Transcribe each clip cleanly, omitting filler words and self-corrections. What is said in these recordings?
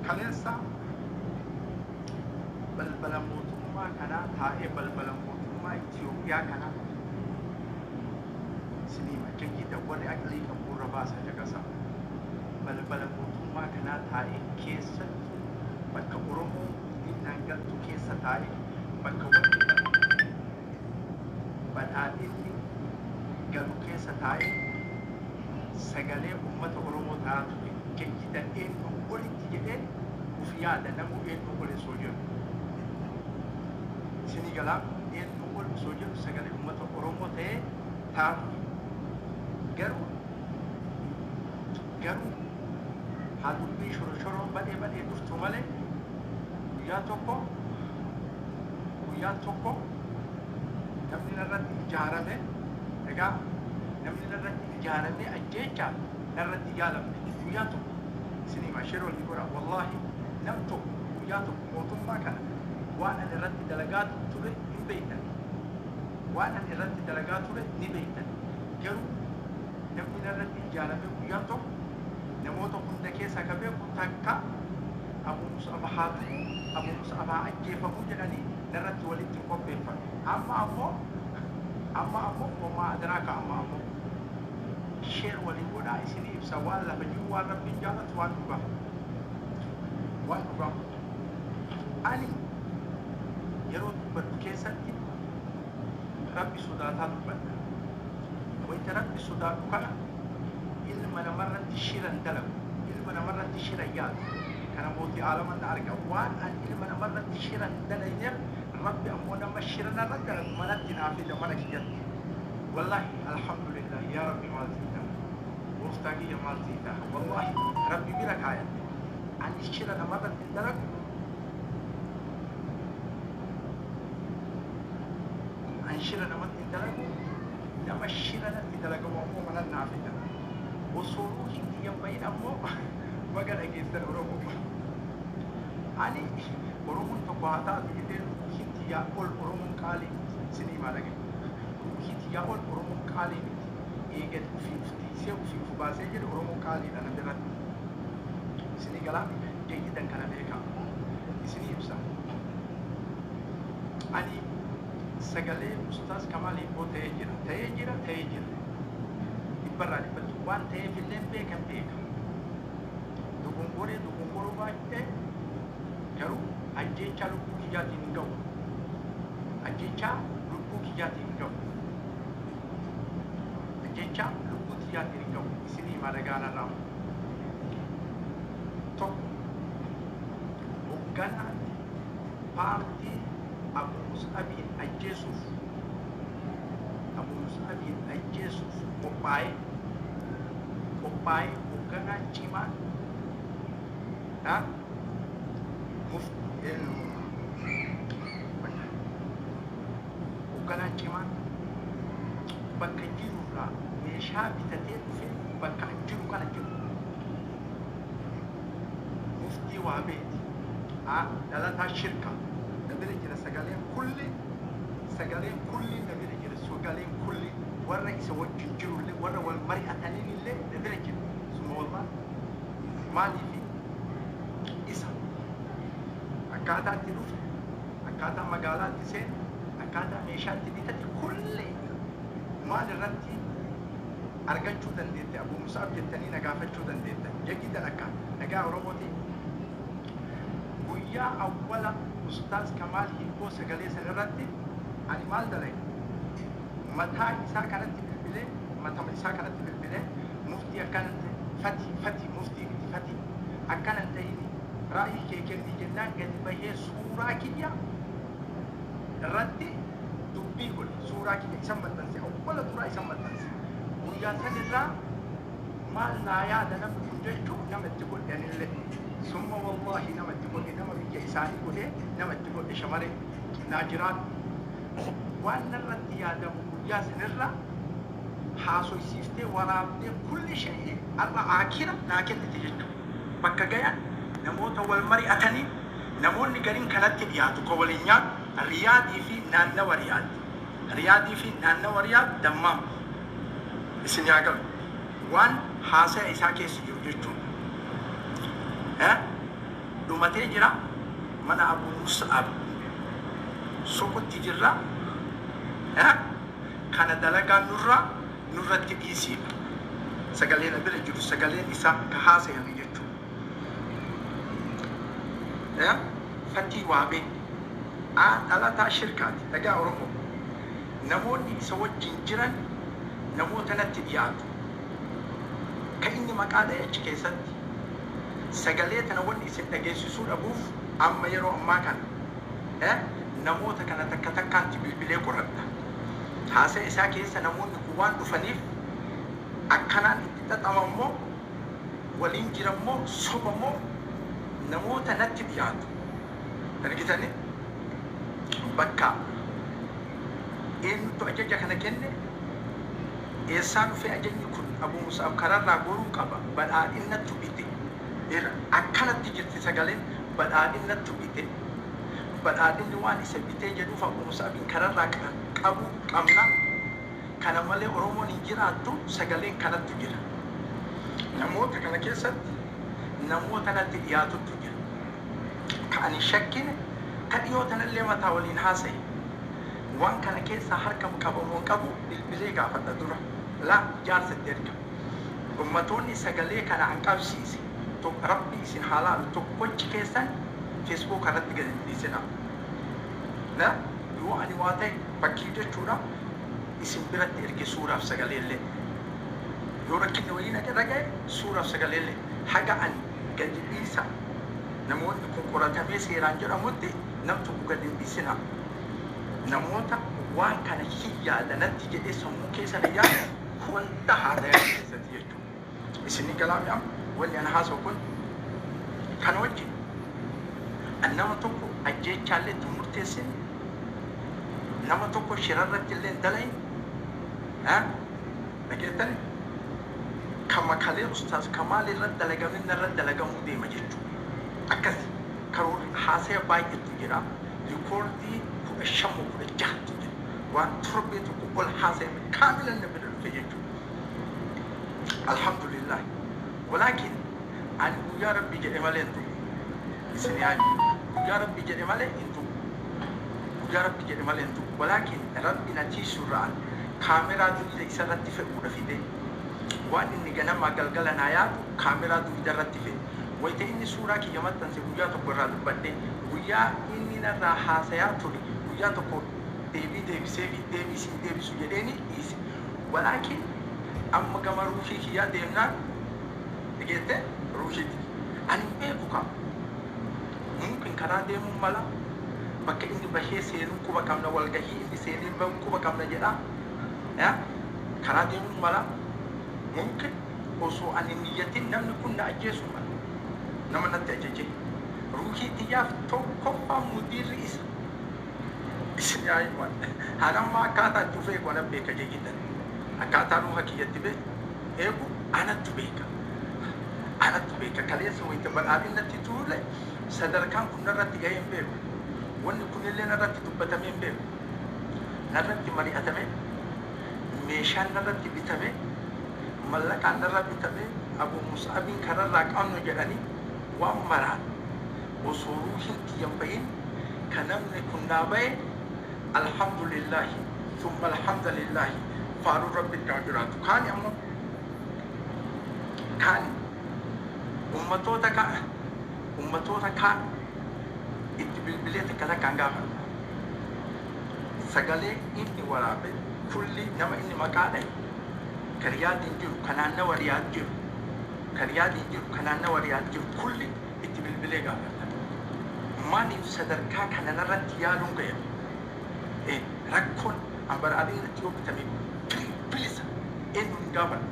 Kaleessa balbala mootummaa kanaa taa'ee, balbala mootummaa Itoophiyaa kanaa isinii hima, jayyida warri aqlii qabu gurra baasa caqasa. Balbala mootummaa kanaa taa'ee, keessattuu bakka Oromoo guddinaan galtu keessa taa'ee, bakka wanni badhaadhinni galu keessa taa'ee sagalee ummata Oromoo ta'aa ture. Jayyidan eenyuu olitti jedhee uf yaada, namuu eenyuu ol osoo jedhu. Isinii galaa? Eenyuu ol osoo jedhu sagalee ummata Oromoo ta'ee ta'aa ture. Garuu haa dubbiin shoroshoroo badhee badhee dhuftu malee guyyaa tokko namni narratti ijaarame, egaa namni narratti ijaaramee ajjeechaaf narratti yaalamne guyyaa tokko isinii hima. Share walii godha. Wallaahi nam tokko guyyaa tokko mootummaa kana waan ani irratti dalagaa ture hin beektan, waan ani irratti dalagaa ture ni beektan. Garuu namni narratti ijaarame guyyaa tokko namoota hunda keessaa ka beeku takka Abu Mus'ab haa du'u, Abu Mus'ab haa ajjeefamuu jedhanii narratti walitti hin qopheeffamne. Amma ammoo homaa adraaka. Amma ammoo share waliin godhaa, isinii ibsa waan lafa jiru, waan Rabbiin jaalatu, waan dhugaa, waan dhugaa. Ani yeroo dubbadhu keessatti Rabbi sodaataa dubbadha. Wayita Rabbi sodaadhu kana ilma namarratti shiran dalagu, ilma namarratti shiran yaadu. Kana mootii aalaman na arga. Waan ani ilma namarratti shiran dalayneef Rabbi ammoo nama shira narra dalagu manatti naa fida, mana kiyyatti. Wallahi alhamdulillah, yaa Rabbi maal sii ta'a, gooftaa kiyya maal sii ta'a? Wallahi Rabbi bira kaayadhe, ani shira namarratti hin dalagu. Ani shira namatti hin dalagu. Nama shira natti dalagamu ammoo manan naa fida. Osoo ruuhiin kiyya hin bahin ammoo baga dhageessan Oromoo. Ani Oromoon tokko haa taatu jedhee, ruuhiin tiyyaa ol Oromoon qaalii miti. Isinii himaa, dhagaye. Ruuhii tiyyaa ol Oromoon qaalii miti. Eegan ufii uf tiisee ufii uf baasee jedhe, Oromoon qaaliidha na biratti. Isinii galaa? Jayyidan kana beekaa. Isinii ibsa. Ani sagalee Ustaaz Kamaal Hibboo ta'ee jira. Ta'ee jira, ta'ee jira. Dhibbarraa dhibbatti waan ta'eef illee beekan beeka. Dogongoree dogongoruu baay'ee garuu ajjeechaa lubbuu kiyyaatiin hin ga'u. Ajjeechaa lubbuu kiyyaatiin hin ga'u. Ajjeechaa lubbuu kiyyaatiin hin ga'u. Isinii himaa, dhagaanarraa. Tokko, hoogganaan paartii Abu Mus'abiin ajjeesuuf qophaa'ee hoogganaa cimaan ha hoogganaa cimaan bakka jirurraa meeshaa bitatee dhufe bakka an jiru kana jiru, muftii waa beeti, dhalataa shirka na bira jira. Sagaleen kulli na bira jira. Sagaleen kulli warra isa wajjin jirullee, warra wal mari'ataniin illee na bira jira. Suma wallah maaliifi isa akkaataa itti dhufe, akkaataa magaalaatti seene, akkaataa meeshaatti bitate kulli maal irratti argachuu dandeette Abu Musaab jettanii na gaafachuu dandeettan. Jayyidan akka nagaa Oromooti. Guyyaa awwala Ustaaz Kamaal Hibboo sagalee san irratti ani maal dalage? Mataa isaa kanatti bilbilee, matama isaa kanatti bilbilee, "Muftii, akkanan ta'e, fati fati, muftii miti, fati, akkanan ta'ini, ra'yii kee kenni" jennaan gadi bahee suuraa kiyya irratti dubbii godhe. Suuraa kiyya isan maxxanse, awwala duraa isan maxxanse. Guyyaa san irraa maal naa yaada namni kun jechuu nama itti godhe. Anillee summa wallahi nama itti godhe, nama biyya isaanii godhe, nama itti godhe. Shamaree naa jiraadhu, waan narratti yaadamu guyyaa sanirra haasoysiiftee waraabdee kulli shay'ii har'a aakira naa kennite jechuudha. Bakka gayan namoota wal mari'atanii, namoonni gariin kanatti dhiyaatu ka waliin nyaatu Riyaadii fi naannawa Riyaad. Riyaadii fi naannawa Riyaad, Dammaam. Isin yaa galu. Waan haasaya isaa keessa jiru jechuudha. Dhumatee jira. Mana Abu Mus'ab soqutti jirra. Kana dalagaa nurra nurratti dhiisiidha. Sagaleen na bira jiru sagaleen isaa ka haasayame jechuudha. Fatii Waabee A dhalataa shirkaati. Dhagaa Oromoo. Namoonni isa wajjin jiran namoota natti dhiyaatu. Ka inni maqaa dhahe achi keessatti. Sagalee tana wanni isin dhageessisuu dhabuuf amma yeroo ammaa kana namoota kana takka takkaanti bilbilee qoradha. Haasaya isaa keessa namoonni kun waan dhufaniif akkanaan itti xaxama immoo waliin jira immoo soba immoo namoota natti dhiyaatu. Argitanii? Bakka eenyutu ajaja kana kenne? Eessaa dhufe ajajni kun? Abu Mus'ab kararraa goruu qaba. Badhaadhinnattu bite. Akkanatti jirti sagaleen badhaadhinnattu bite. Badhaadhinni waan isa bitee jedhuuf Abu Mus'abin kararraa qabuu qabna. Kana malee Oromoon hin jiraattu sagaleen kanattu jira. Namoota kana keessatti namoota natti dhiyaatuttu jira. Ka ani shakkine ka dhiyoo tanallee mataa waliin haasaye. Waan kana keessaa harka qabamoo hin qabu bilbilee gaafadha dura. Laa jaarsa itti erga. Ummatoonni sagalee kana an qabsiise Rabbi isin haa laalu tokkochi keessan Facebook irratti gadi hin dhiisinaa. Na yoo ani waa ta'e fakkii jechuudha isin biratti erge suuraaf sagaleellee. Yoo rakkinni wayii na irra ga'e suuraaf sagaleellee haga ani gadi dhiisa namoonni kun qoratamee seeraan jedhamutti nam tokko gadi hin dhiisinaa. Namoota waan kana hin yaada natti jedhee sammuu keessa na yaadu hunda haasayaa keessatti jechuudha. Isinii galaami amma wanni ana haasa'u kun kana wajjin an nama tokko ajjeechaallee itti murteessine, nama tokko shirarratti illee hin dalayin. Dhageettani kama kalee Ustaaz Kamaal irra dalagamin narra dalagamuu deema jechuudha. Akkasi karoorri haasaya baay'eetu jira. Rikoordii 15 moo 16tu jira. Waan torbee tokko ol haasayame kaamilan na bira dhufe jechuudha. Alhamdulillah. Walaakin ani guyyaa Rabbi jedhe malee hin tuqu. Isin yaa guyyaa Rabbi jedhe malee hin tuqu. Guyyaa Rabbi jedhe malee hin tuqu. Walaakin Rabbi na tiisurraan kaameraa dugda isarratti fe'uudha fide. Waan inni ganamaa galgala naa yaadu kaameraa dugda irratti fe'e. Wayita inni suuraa kiyya maxxanse guyyaa tokko irraa dubbadhe. Guyyaa inni narraa haasayaa ture guyyaa tokko deebii deebisee fi deebii siin deebisu jedheeni dhiise. Walaakin amma gama ruuhii kiyyaa deemnaan dhageette ruuhiiti. Ani hin beeku kaa. Mumkin karaa deemuun mala bakka inni bahee seenuu quba qabna, walgahii inni seenee bahu quba qabna jedha. Karaa deemuun mala mumkin osoo ani niyyatin namni kun na ajjeesuu mala. Nama natti ajaje. Ruuhii tiyyaaf tokkoffaa mudiirri isa. Isin yaa himan. Hanamma akkaataa itti of eegu ana beeka jegitan. Akkaataa ruuha kiyyatti eegu anattu beeka. Anattu beeka. Kaleessa wayita badhaadhinnatti tuule sadarkaan kun narratti gahee hin beeku. Wanni kunillee narratti dubbatamee hin beeku. Narratti mari'atamee, meeshaan narratti bitamee, mallaqaan narra bitamee, Abu Mus'abiin kararraa qabnu jedhanii waan maraan osoo ruuhiin tiyya hin bahin ka namni kun naa bahe alhamdulillahi thumma alhamdulillahi faaruun Rabbitti haa jiraatu. Kaani ammoo kaani ummatoota kaan itti bilbilee takka takkaan gaafadha. Sagalee inni waraabe kulli nama inni maqaa dhahe ka Riyaadiin jiru, ka naannawa Riyaad jiru, ka Riyaadiin jiru, ka naannawa Riyaad jiru kulli itti bilbilee gaafadha. Maaliif sadarkaa kana narratti yaaluun ga'e? Rakkoon an badhaadhinnatti yoo bitame bilisa eenyuun hin gaafadhu.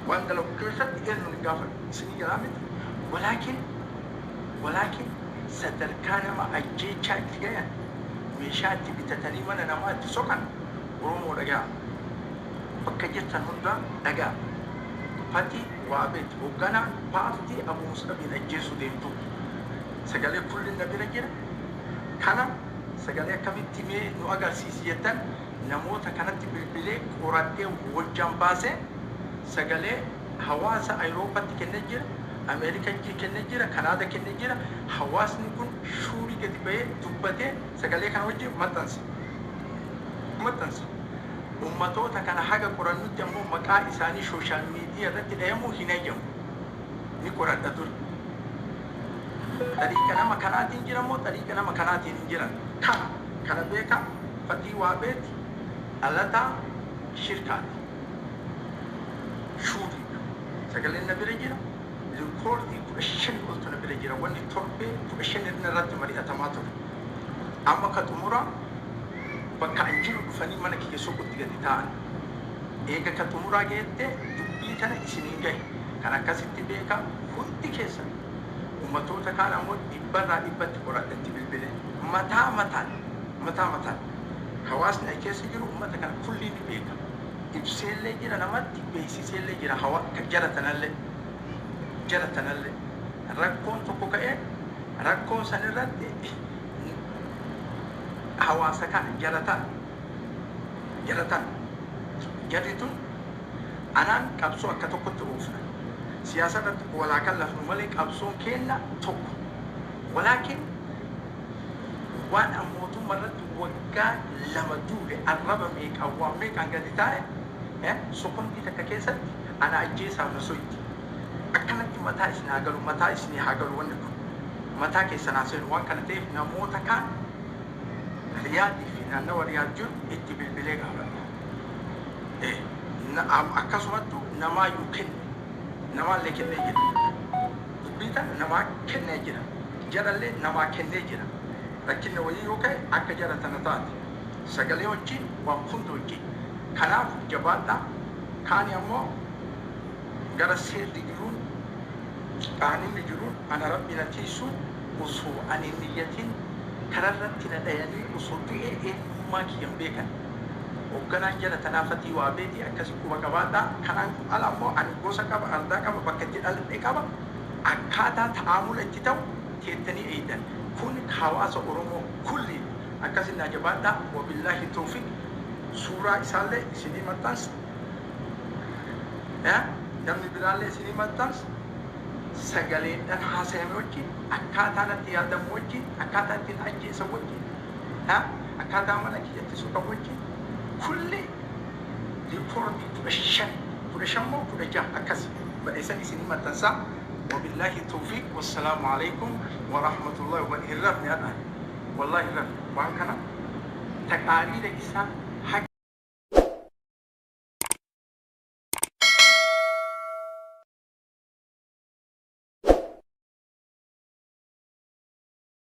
Waan dalagu keessatti eenyuun hin gaafadhu. Isinii jalaa miti. Walaakin sadarkaa nama ajjeechaa itti gayan, meeshaa itti bitatanii mana namaa itti soqan Oromoo dhagaa. Bakka jirtan hundaa dhagaa. Fati Waabeet hoogganaa paartii Abu Mus'abiin ajjeesuu deemtu. Sagalee kulli na bira jira. Kana sagalee akkamitti mee nu agarsiisi jettan namoota kanatti bilbilee qoradhee wajjaan baasee sagalee hawaasa Awurooppaatti kennee jira. Ameerika kennee jira, Kanaada kennee jira. Hawaasni kun shuurii gadi bahee dubbatee sagalee kana wajjin maxxansa. Maxxansa. Ummatoota kana haga qorannutti ammoo maqaa isaanii social media irratti dhayamuu hin hayyamu. Ni qoradha ture. Xariiqa nama kanaatiin jira moo xariiqa nama kanaatiin hin jiran? Kana kana beeka fatii waa beeti dhalataa shirkaati. Shuuriidha. Sagaleen na bira jira. Rikoordii 15 oltu na bira jira. Wanni torbee 15 irratti mari'atamaa ture. Amma ka xumuraa bakka an jiru dhufanii mana kiyya soqutti gadi taa'an. Eega ka xumuraa geette dubbii tana isiniin gahe. Kan akkasitti beeka hundi keessan. Ummatoota kaan ammoo dhibbarraa dhibbatti qoradha itti bilbile. Mataa mataan mataa mataan hawaasni achi keessa jiru ummata kana kullii ni beeka. Ibseellee jira namatti beeksiseellee jira hawa jara tanallee jara tanallee rakkoon tokko ka'ee rakkoo san irratti hawaasa kana jara tana jara tana jarri tun anaan qabsoo akka tokkotti oofna. Siyaasa irratti walaa kallafnu malee qabsoon keenna tokko. Walaakin waan an mootummaa irratti waggaa 2 duule arraba meeqaan waan meeqaan gadi taa'e sokondii takka keessatti ana ajjeesaaf na soyti. Akkanatti mataa isin haa galu mataa isinii haa galu wanni kun mataa keessan haa seenu waan kana ta'eef namoota kaan Riyaadii fi naannawa Riyaad jiru itti bilbilee gaafadha. Akkasumattu namaayyuu kenne. Namaallee kennee jira. Dubbii tana namaa kennee jira. Jarallee namaa kennee jira. Rakkinni wayii yoo ka'e akka jara tana taate. Sagalee wajjin waan hunda wajjin. Kanaaf jabaadhaa. Kaani ammoo gara seerri jiruun qaanunni jiruun ana Rabbi na tiiysuun osoo ani hin niyyatin kararratti na dhayanii osoo du'ee eenyummaa kiyya hin beekan. Hogganaan jara tanaa Fatii Waabeeti akkasi quba qabaadhaa. Kanaan ala ammoo ani gosa qaba, ardaa qaba, bakka itti dhaladhe qaba. Akkaataa ta'aamula itti ta'u teettanii eeydan. Kun hawaasa Oromoo kulliidha. Akkasi naa jabaadhaa. Wabillaahi towfiq. Suuraa isaallee isinii maxxansa. Namni biraallee isinii maxxansa. Sagaleedhan haasayame wajjin, akkaataa natti yaadamu wajjin, akkaataa ittiin ajjeesan wajjin, akkaataa mana kiyyatti soqan wajjin kulli rikoordii 15, 15 moo 16 akkasi badheessan isinii maxxansaa. Wabillaahi tawfiiq wassalaamu aleykum warahmatullaahi wabar. Hin rafne har'a ani. Wallaahi hin rafne. Waan kana taqaariira isaa